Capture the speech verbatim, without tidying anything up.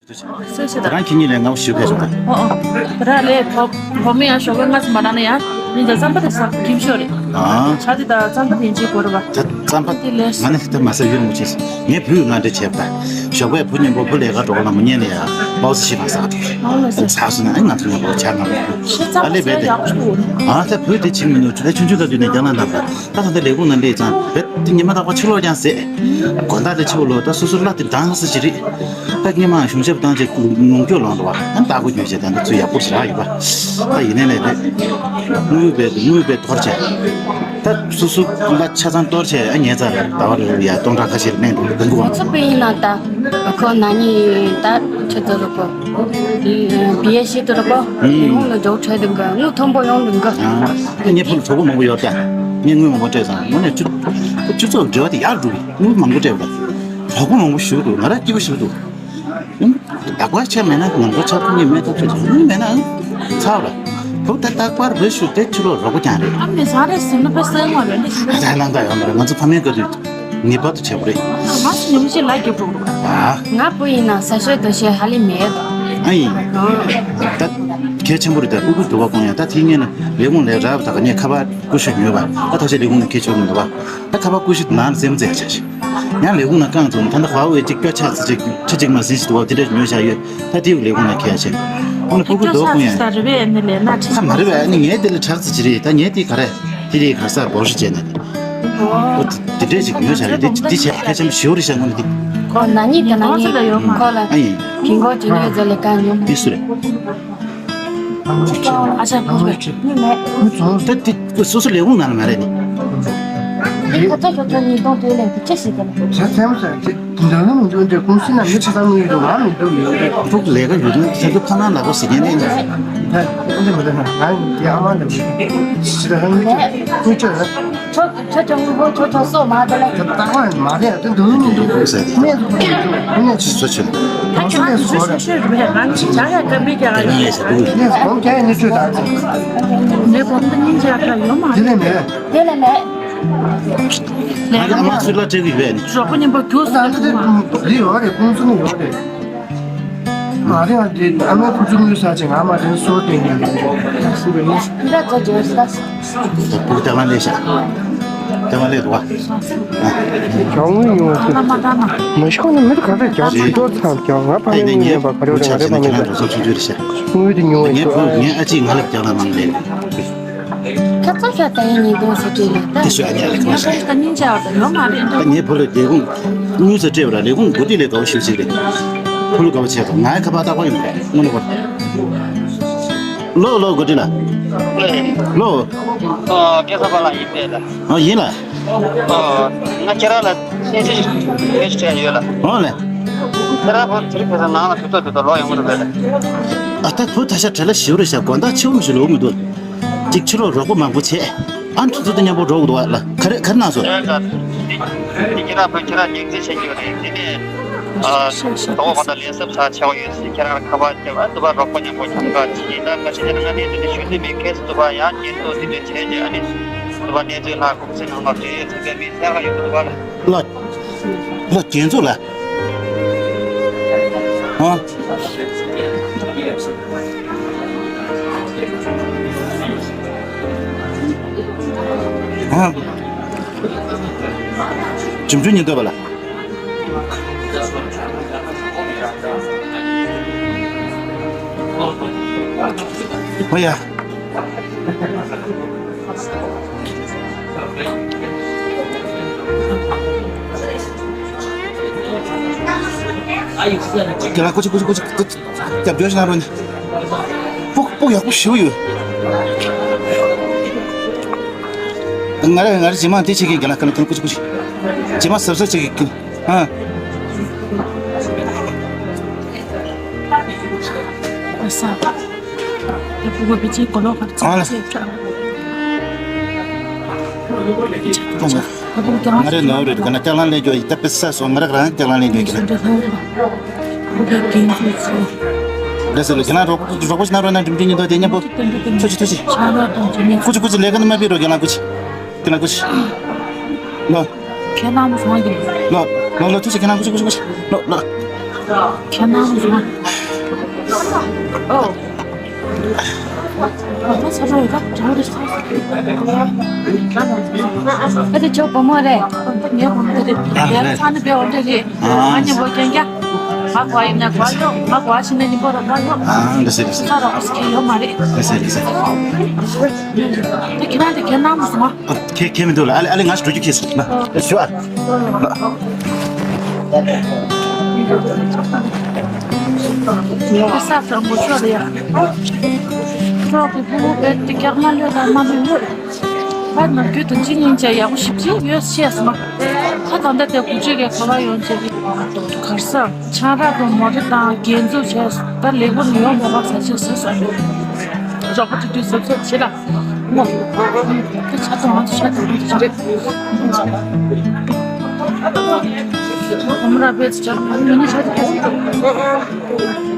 ད་རང་ཁྱེད་གཉིས་ལས་ང་ཞུ་ཕེབས་སོང་། ཨོ་ཨོ། ད་རང་ལས་གོ་གོ་མི་ཡང་ཞོགས་པ་སྔ་ཙམ་མ་གནང་ན་ཡང་མི་འདི་རྩམ་པ་དེ་ཟ་གིན་ཤོག་རེད། ཨ། ཆ་དེ་ད་རྩམ་པ་དེ་འཇིག་གོ་རེད་པ། ད་རྩམ་པ་དེ་ལས་ང་ནི་ད་མ་ཟ་ཡོད་མོ་ཆེ། ངའི་བུས་ང་འདྲ་བྱས་པ། ཞོགས་པའི་བུ་མཉམ་པོ་བུ་ལས་ཀ་འགྲོ་ག་ལ་མོ་ཉལ་ནས་ཡ་པའོ་སི་ཞིག་ང་ཟ་གི་འདུག་ཨོ་ལ་ཟ། ཚ་སོང་ན་ཨ་ང་ཚོ་མཉམ་པོ་ཆ་ང་མོ། ཤི་ཨ་ལེ་བས་ཏེ། ཨ་ད་བུ་དེ་ཆིག་མི་འདུག་ད་ཆུང་ཆུང་ད་དུས་ནས་རྒྱ་ནག་ནང་ད་ད་ད་ལས་ཁུངས་ནང་སླེབས་ཙང་བེད་དེ་ཉི་མ་རྟག་པར་ཕྱི་ལོགས་ཀྱང་ཟད། དགོང་དག་དེ་ཕྱི་ལོགས་ད་སོ་སོ་བླ་དེ་འདང་ས་ཅི་རེད། ད་སྔས་མ་གཞུང་ཞབས་བཏང་བྱས་ངོ་སྐྱོ་ལངས་འགྲོ་བ་ཨ་ལྟ་སྐོར་རྒྱུ་བྱས་ད་ད་ཚུར་ཡག་པོ་ཞེ་དྲག་ཡོད་པ། ད་ཡིན་ནའི་ལས་དེ། དངུལ་བེད་དངུལ་བེད་གཏོར་བྱས། ད་སོ་སོ་བླ་ཆ་ཚང་གཏོར་བྱས་ཨ་ཉལ་ཚར་རེད། ཟླ་བ་རེ་རེ་ཡ་སྟོང་ཕྲག་ཁ་ཤས་ལེན་འགྲོ་གི་འགུ་བ། ཚོ་པི་ཡིན་ན་ད་ཁོ་ན་ནི་ད་ཁྱོད་ཚོ་རུ་གོ། བི་ཡེ་ཤི་དུ་རུ་གོ། ཡིན་ཧོང་ལ་འཇོག་ཁྲལ་དུ་ག་དངུལ་མཐོན་པོ་ཡོང་དུ་ག་ཨ་ངས་ཕུལ་གྲོགས་པོ་མང་པོ་ཡོད་ད། ངས་དངུལ་མང་པོ་སྤྲད་ཙང་ངོ་ནས་སྤྱི་སྤྱི་ཚོགས་འབྲེལ་བ་དེ་ཡག་འགྲོ་གི་དངུལ་མང་པོ་སྤྲད་པ་ད། གྲོགས་པོ་མང་པོ་ཞུ་འདུག་ང་རང་སྐྱིད་པོ་ཞུ་འདུག་ཨང་། བདག་པ་ཆ་མེད་ན་ངང་པ་ཆ་ཁོ་ཉིད་མེད་ཐག་ཆོད་ཅིག་མེད་ན་ཨང་། ཚར་བ། བུ་དེ་རྟག་པར་བུ་ཞུ་དེ་ཕྱི་ལོགས་རོགས་པ་ཀྱང་རེད། ཨ་མེ་ཟ་རེད་ཟེར་ན་དཔེ་སེང་བ་རེད་ནི། ད་ལྟ་ཡོད་མ་རེད། ང་ཚོ་ཕ་མའི་བཀའ་དུས་ངེས་པར་དུ་བྱེད་དགོས་རེད། ང་སུ་ཉུང་ཤས་ལ་རྒྱབ་འགྲོ་རུ། ཨ། ང་བུ་ཡིན་ན་ཟ་ཤོད་འདོད་ཤོད་ཧ་ལས་མེད་དོ། ཨ་ཡིན། ད་གལ་ཆེན་པོ་རེད། ད་ཕྲུ་གུ་འདུག་པ་ཀོང་ཡང་ད་དེ་ངས་ན་ལས་ཁུངས་ལས་རབ་ད་ག་ངས་ཁ་པར་སྐུ་ཞབས་ཉོས་པ་ད་ཐག་ཆོད་ལས་ཁུངས་ནས་ཁྱེད་ཆོག་མི་འདུག་པ། ད་ཁ་པར་སྐུ་ཞབས་ནང་ལ་སེམས་རྩེ་བྱ་ཞིག་ཡང་ལས་ཁུངས་ནང་རྐང་བཙུགས་ནས་ད་ལྟ་ཧྭ་ཝེ་ཅིག་སྐྱོ་ཆག་ཙི་ཅིག་ཁྲི་གཅིག་མ་ཟིན་ཞིག་འདུག་པ་དེ་འདྲ་ཉོས་བཞག་ཡོད། ད་དེའི་ལས་ཁུངས་ནང་ཁྱེར་ཡ་བྱས། ཨ་ནི་ཕྲུ་གུ་འདུག་པ་ཀོང་ཡང་། ཁ་མ་རེད་པས། ཨ་ནི་ངའི་དེ་ལ་ཁྲག་ཙི་ཅི་རེད། ད་ངའི་དེ་ག་རེ་དེ་རེད། ག་ས་སྦོ་ཧྲི་བྱས་ནས། ཨོ་དེ་འདྲས་ཅིག་ཉོས་བཞག་རེད། དེ་དེ་བྱས་ཁ་ཆེམས་ཞེ་པོ་རེད་བཞག་ངོ་ནི་དེ། ཁོ་ན་ནི་ད་ན་ནི་ཁོ་ལ་ཨ་ཡིན། གི་མགོ་དེ་ནས་ཛོ་ལེ་ཀ་ཉོ་མོ། དེ་སུ་རེད། ཨ་ཅག་བུ་རེད། ད་དེ་སོ་སོ་ལས་ཁུངས་ནང་ལ་མ་རེད་ནི། དེ་ཁ་ཚ་ཁ་ཚ་ཉིས་སྟོང་དེ་ལས་དེ་ཅི་ཞིག་དེ་ལ། ཟས་ཚེམ་ཟ་དེ་འདྲ་ནི་མི་འདུག་འདྲ་ཀུང་སི་ན་མི་ཁ་ཚ་མི་ཡོད་འདུག་ང་མི་འདུག་མི་འདུག་ཕྲུག་ལས་ཀ་ཡོད་ན་ཚེ་སྐབས་ཐ་ན་ལག་པ་ཟེར་མཁན་ནི། ད་འདི་མི་འདུག་ང་ཡང་དེ་ཨ་མ་འདྲ་མི་འདུག་ཅི་ད་ཧང་མི་ཅི་ཀུ་ཅི། ཁྱོད་ཁྱོད་ཁྱོད་ངུ་ཁོ་ཁྱོད་ཁྱོད་སོ་མ་དེ་ལ། ད་ལྟ་བ་མ་རེད། དེ་འདུག་མི་འདུག་གནས་ཚུལ་མི་འདུག་གནས་ཚུལ་སོ་ཆེ། ད་ཁྱོད་ཚོ་སུ་ཤོད་རེད་པས། ང་ཅི་བྱ་ཡ་ག་མི་རྒྱག་ཡོད། གནས་ཚུལ་གོང་རྒྱ་ཡ་ནི་ཆོས་ད་ཚོ། ངའི་གོང་དུ་སྙིང་རྗེ་ཡག་ཡོད་མ་རེད། དེ་ལས་མེད། དེ་ལས་མེད། ང་ཨ་མ་ཚུར་ལ་སྤྲད་གི་ཡོད་ནི། གྲོགས་པོ་མཉམ་པོ་རྒྱུགས་སུ་ད་འདི་འདི་ཡོད་རེད། ཀུང་སི་ནི་ཡོད་རེད། མ་རེད། ཨ་འདི་ཨ་མའི་ཁུ་ཚུར་དངུལ་ཟ་ཅིང་ཨ་མ་དེ་སོ་སྟོན་ནས་ཡོད་རེད། སུ་རེད་ནི། འདི་འདྲ་ཅོ་ཅོ་ས། ད་ཕྲུ་གུ་ལྟ་བ་ལས་ཤག་ལྟ་བ་ལས་འདུག་བ། གྱང་དངུལ་ཉུང་བ་ཞིག་མ་ཤོང་ན་མི་དེ་ག་འདྲ་རྒྱག་ཅིག་ཏོག་ཙམ་གྱང་ང་ཕ་མའི་དངུལ་ཡིན་པ་ག་རེ་རེད། ང་རེ་ཕ་མའི་ཚོ་ཆུང་ཆུང་རེད་ཤག་དངུལ་དེ་ཉུང་བ་ངའི་ཞིག་བུ་ངའི་ཨ་ཅེས་ང་ལ་རྒྱག་ལ་གནང་ལས། ཁ་ཚ་ཤ་ད་ཡིན་ཉིན་དོན་ཟེར་དྲིས་ལ་ད། དེ་ཤོད་ཨ་ཉལ་ལ་ཁ་ཤ། ད་སྙིང་རྗེ་བ་ད་ཡོད་མ་རེད་འདུག་ད་ངའི་བུ་ལ་ལས་ཁུངས་དངུལ་ཟ་སྤྲད་པ་ར་ལས་ཁུངས་འགོ་ཁྲིད་ལས་དགའ་བོ་ཞུ་ཅིག་རེད། བུ་ལ་དགའ་བོ་བྱས་ཐོག་ངའི་ཁ་པར་རྟག་པར་ཡོང་གི་རེད་དངོས་གནས་པར། ལོ་ལོ་འགོ་ཁྲིད་ལ། ལོ། ཨ་སྐལ་བཟང་པ་ལགས་ཡིན་པས་ལ། ཨ་ཡིན་ལ། ཨ་ང་ཁྱེད་རང་ལ་གསལ་བཤད་ཞིག་སྤྲད་ཡོད་ལ། འོ་ལེ། ཁྱེད་རང་བུ་དེ་རིང་ཁ་སང་ནང་ལ་དུས་ཐོག་དུས་ཐོག་ལོག་ཡོང་གི་རེད་པས་ལ། ཨ་ད་བུ་ད་ཤ་བྲེལ་ལ་ཞིབ་རེད་ཤག་དགོང་དག་ཕྱི་པོ་ཞིག་ལོག་མི་འདུག་གཅིག་ཕྱི་ལོགས་རོགས་པ་མང་པོ་བྱས། ཨ་མཐུ་ཚོགས་དང་མཉམ་པོ་འགྲོ་དགོས་འདུག་ལ་ག་རེ་ག་རེ་གནང་སོང་། འདི་ཁྱེད་རང་བུ་ཁྱེད་རང་ཉིན་མཚན་བྱེད་རྒྱུ་རེད། དེ་ནས་ཨ་དོ་དགོང་དག་ལས་སབ་ཚ་ཆེ་བ་ཡོད་ཟེར་ཁྱེད་རང་ལ་ཁ་པར་བརྒྱབ། ཨ་འདི་པར་རོགས་པ་མཉམ་པོ་འཆམ་ག་བྱས། ད་ཁ་ཤས་ཀྱིས་ང་གནས་ཚུལ་འདི་ཞུ་འདོད་མེད་མཁན་ཚོ་འདི་པར་ཡང་སྙན་ཐོ་འདི་འདྲ་བྱས་རྗེས་ཨ་ནི་འདི་པར་གནས་ཚུལ་ལྷག་ཁུག་ཚེ་ནང་ལ་བྲེལ་ཡོད་ཚེ་ག་མི་གསལ་ཁ་ཡོད་འདུག་པ་ལ། ལ། ལ་རྒྱན་ཚོ་ལ། ཨ། ཨ། འཇིམ་ཆུང་ཉིན་ཐོ་བ་ལ། ཨོ་ཡ། རྒན་ལགས་སྐུ་མཁྱེན་སྐུ་མཁྱེན་སྐུ་མཁྱེན་སྐུ་མཁྱེན། རྒྱབ་སྐྱོར་ཞིག་གནང་རོགས་གནང་། སྤུ་སྤུ་ཡག་པོ་ཞེ་པོ་ཡོད། ང་རེ་ང་རེ་རྗེས་མ་དེ་བྱེད་ཀྱི་རྒན་ལགས་སྐུ་མཁྱེན་སྐུ་མཁྱེན། རྗེས་མ་གཟབ་གཟབ་བྱེད་ཀྱི་ཨ། ཨ་ལ། ང་རེ་ནོར་རེད། ག་ན་སྐྱག་ལང་ལེན་རྒྱུ་ཡིན་ད་པེ་ས་སོ་ང་ར་ག་རང་སྐྱག་ལང་ལེན་རྒྱུ་ཡིན་ན། ལགས་སོ་ལགས་སོ། ཁྱེད་རང་རོགས་རོགས་པོ་ཞིག་གནང་རོགས་གནང་། འགྲིམ་འགྲུལ་ཉིན་ཐོ་དེ་མཉམ་པོ། ཐུགས་རྗེ་ཐུགས་རྗེ། སྐུ་མཁྱེན་སྐུ་མཁྱེན་ལས་ཀ་ནི་མ་ཕེབས་རོགས་རྒན་ལགས་སྐུ་མཁྱེན། རྒན་ལགས་སྐུ་མཁྱེན། ལོ། ཁྱེད་རྣམ་པ་ཚོ་ཡིན། ལོ། ལོ་ལོ་ཐུགས་རྗེ་ཁྱེད་རང་སྐུ་མཁྱེན་སྐུ་མཁྱེན་སྐུ་མཁྱེན། ལོ་ལོ། ཁྱེད་རྣམ་ཚོ། ཨོ། ད་ཚ་རོ་ཡོད་ད་དྲང་རེད། ཨ་དེ་ཅོ་བུ་མོ་རེད། ངའི་བུ་མོ་དེ་རེད། ཨ་རེད། ཚ་ནི་བེ་འོ་འདྲ་རེད། ཨ་ཨ་ཉི་བོ་རྒན་རྒྱ། ང་གོ་ཡིན་ན་གོ་ཡོང་། ང་གོ་ཤི་ན་ཉི་བོ་ར་གོ་ཡོང་། ཨ་འདྲ་ཟེར་འདྲ་ཟེར། ཚ་རོ་སྐྱེ་ཡོད་མ་རེད། འདྲ་ཟེར་འདྲ་ཟེར། ད་ཁྱེད་རང་དེ་ཁྱེད་རྣམ་ཚོ་མ། ཁྱེད་ཁྱེད་མི་འདུག་ལ། ཨ་ལེ་ཨ་ལེ་ང་ཞིག་འགྲོ་རྒྱུ་ཁྱེད་སོང་ན། ཞུ་ཨ། ས་དང་མོ་ཤོར་ཡ། ཁྱོད་ཀྱི་ཕུ་བོ་བས་དེ་ཀྱག་མ་ལོས་དང་མ་ལོས་ལོས། ཕར་ནང་ཁུལ་དུ་ཅི་ཉིན་བྱས་ཡག་པོ་ཞིབ་ཅིག་ཡོད་ཤེས་སོང་། ཁ་དང་ད་ལྟའི་འགོ་ཁྲིད་ཀྱི་ག་བ་ཡོང་བྱས་ཀྱི་གར་ས་ཆང་རག་དང་མོ་རི་དང་རྒྱན་འཛུགས་བྱས་ད་ལེགས་པོ་ནི་ཡོང་མ་བ་ས་ཆ་ཟེར་སོང་། རོགས་པ་ཅིག་དུས་སོབ་སོབ་བྱེད་ལ། ཁྱེད་ཆ་ཚང་ང་ཚོ་ཆ་ཚང་ང་ཚོ་ཆ་ཚང་། ཁོ་མོ་ར་བེད་ཆ་མི་ནི་ཆ་ཚང་།